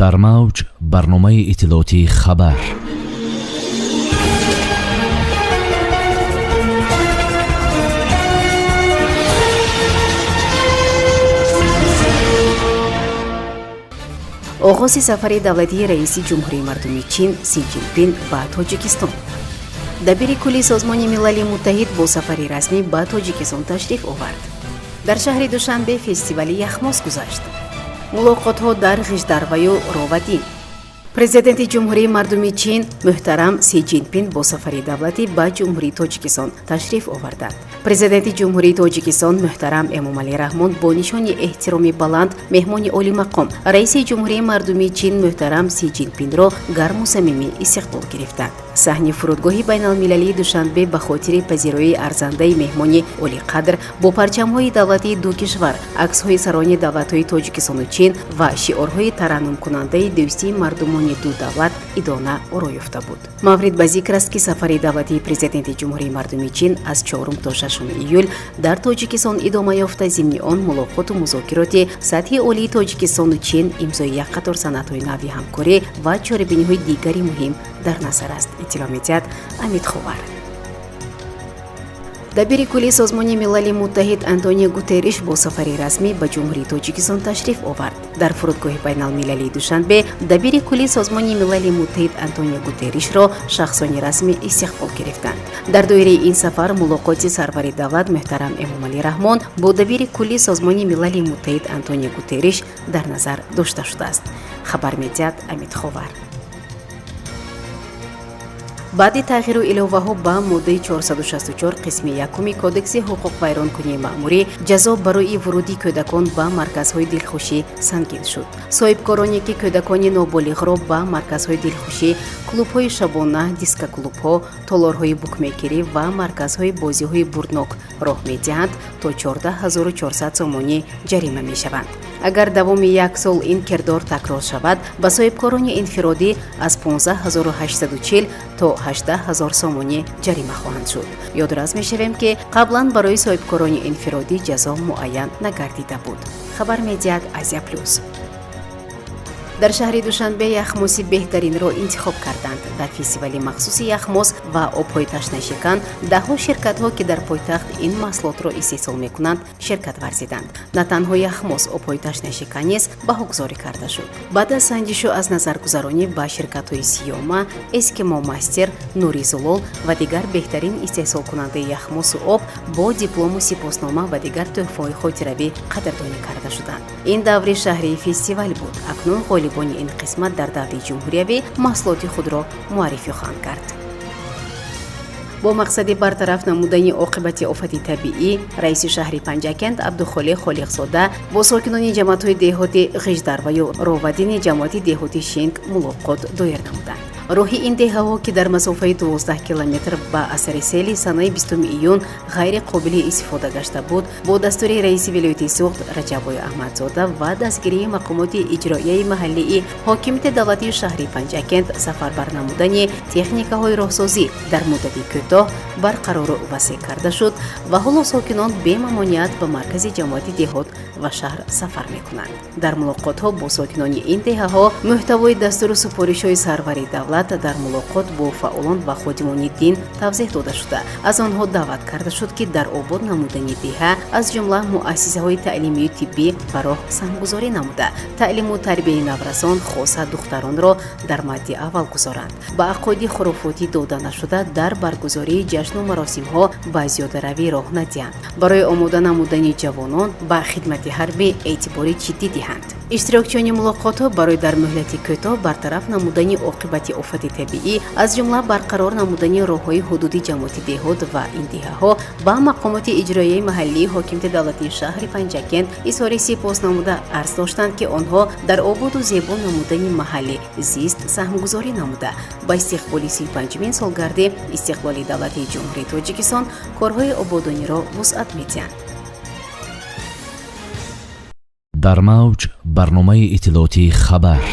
Дар мавҷ барномаи иттилоотии «Хабар». Оғози сафари давлатии раиси Ҷумҳурии Мардумии Чин Си Ҷинпин ба Тоҷикистон. Дабири кулли Созмони Милали Муттаҳид бо сафари расмӣ ба Тоҷикистон ташриф овард. Дар шаҳри Душанбе фестивали яхмоз гузашт. Мулоқотҳо дар Ғиждарваю Ровадин. Президенти Ҷумҳурии Мардумии Чин муҳтарам Си Ҷинпин бо сафари давлатӣ ба Ҷумҳурии Тоҷикистон ташриф оварданд. Президенти Ҷумҳурии Тоҷикистон муҳтарам Эмомалӣ Раҳмон бо нишони эҳтироми баланд меҳмони олимақом, раиси Ҷумҳурии Мардумии Чин муҳтарам Си Ҷинпинро гарму самимӣ истиқбол гирифтанд. Саҳни фурудгоҳи байналмилалии Душанбе ба хотири пазироии арзандаи меҳмони олиқадр бо парчамҳои давлатии ду кишвар, аксҳои сарони давлатҳои Тоҷикистону Чин ва шиорҳои тараннумкунандаи дӯстии мардумони ду давлат идона оро ёфта буд. Маврид ба зикр аст, ки сафари давлатии президенти Ҷумҳурии Мардумии Чин аз 4 то 6 июл дар Тоҷикистон идома ёфта, зимни он мулоқоту музокироти сатҳи олии Тоҷикистону Чин, имзои як қатор санадҳои нави ҳамкорӣ ва чорабиниҳои дигари муҳим дар назар аст, иттилоъ медиҳад Амид Ховар. Дабири кулли Созмони Милали Муттаҳид Антонио Гутерриш бо сафари расмӣ ба Ҷумҳурии Тоҷикистон ташриф овард. Дар фурудгоҳи байналмилалии Душанбе дабири кулли Созмони Милали Муттаҳид Антонио Гутерришро шахсони расмӣ истиқбол гирифтанд. Дар доираи ин сафар мулоқоти сарвари давлат муҳтарам Эмомалӣ Раҳмон бо дабири кулли Созмони Милали Муттаҳид Антонио Гутерриш дар назар дошта шудааст, хабар медиҳад Амид Ховар. Баъди тағйиру иловаҳо ба моддаи 464 қисми якуми Кодекси ҳуқуқвайронкунии маъмурӣ, ҷазо барои вуруди кӯдакон ба марказҳои дилхушӣ сангин шуд. Соҳибкороне, ки кӯдакони ноболиғро ба марказҳои дилхушӣ, клубҳои шабона, дискоклубҳо, толорҳои букмекерӣ ва марказҳои бозиҳои бурднок роҳ медиҳанд, то 14 400 сомонӣ ҷарима мешаванд. Агар давоми як сол ин кирдор такрор шавад, ба соҳибкорони инфиродӣ аз 15 840 то 18 000 сомонӣ ҷарима хоҳанд шуд. Ёдрас мешавем, ки қаблан барои соҳибкорони инфиродӣ ҷазо муайян нагардида буд, хабар медиҳад Азия Плюс. Дар шаҳри Душанбе яхмоси беҳтаринро интихоб карданд. Дар фестивали махсуси яхмоз ва обҳои ташнашикан даҳҳо ширкатҳо, ки дар пойтахт ин маҳсулотро истеҳсол мекунанд, ширкат варзиданд. На танҳо яхмоз, обҳои ташнашикан низ баҳогузорӣ карда шуд. Баъд аз санҷишу аз назаргузаронӣ ба ширкатҳои Сиёма, Эскимо Мастер, Нури Зулол ва дигар беҳтарин истеҳсолкунандаи яхмосу об бо диплому сипоснома ва дигар тӯҳфаҳои хотиравӣ қадрдонӣ карда шуданд. Ин даври шаҳрии фестивал буд. Акнун ғолибони ин қисмат дар даври ҷумҳуриявӣ маҳсулоти худро муаррифӣ хоҳанд кард. Бо мақсади бартараф намудани оқибати офати табиӣ, раиси шаҳри Панҷакент Абдухолиқ Холиқзода бо сокинони ҷамоатҳои деҳоти Ғиждарваю Ровадини ҷамоати деҳоти Шинг мулоқот доир намуданд. Роҳи ин деҳаҳо, ки дар масофаи 12 километр ба асари сели санаи 20 июн ғайри қобили истифода гашта буд, бо дастури раиси вилояти Суғд Раҷаббой Аҳмадзода ва дастгирии мақомоти иҷроияи маҳаллии ҳокимияти давлатии шаҳри Панҷакент сафарбар намудани техникаҳои роҳсозӣ дар муддати кӯтоҳ барқарору васеъ карда шуд ва ҳоло сокинон бемамониат ба маркази ҷамоати деҳот ва шаҳр сафар мекунанд. Дар мулоқотҳо бо сокинони ин деҳаҳо мӯҳтавои дастуру супоришҳои сарвари давлат дар мулоқот бо фаъолон ва ходимони дин тавзеҳ дода шуда, аз онҳо даъват карда шуд, ки дар обод намудани деҳа, аз ҷумла муассисаҳои таълимию тиббӣ, ба роҳ саҳмгузорӣ намуда, таълиму тарбияи наврасон, хоса духтаронро дар мадди аввал гузоранд, ба ақоиди хурофотӣ дода нашуда, дар баргузории ҷашну маросимҳо ба зиёдаравӣ роҳ надиҳанд, барои омода намудани ҷавонон ба хидмати ҳарбӣ эътибори ҷиддӣ диҳанд. Иштирокчиёни мулоқотҳо барои дар муҳлати кӯтоҳ бартараф намудани оқибати офати табиӣ, аз ҷумла барқарор намудани роҳҳои ҳудуди ҷамоати деҳот ва ин деҳаҳо, ба мақомоти иҷроияи маҳаллии ҳокимияти давлатии шаҳри Панҷакент изҳори сипос намуда, арз доштанд, ки онҳо дар ободу зебо намудани маҳалли зист саҳмгузорӣ намуда, ба истиқболи 35-умин солгарди истиқлоли давлатии Ҷумҳурии Тоҷикистон корҳои ободониро вусъат медиҳанд. Дар мавҷ барномаи иттилоотии «Хабар».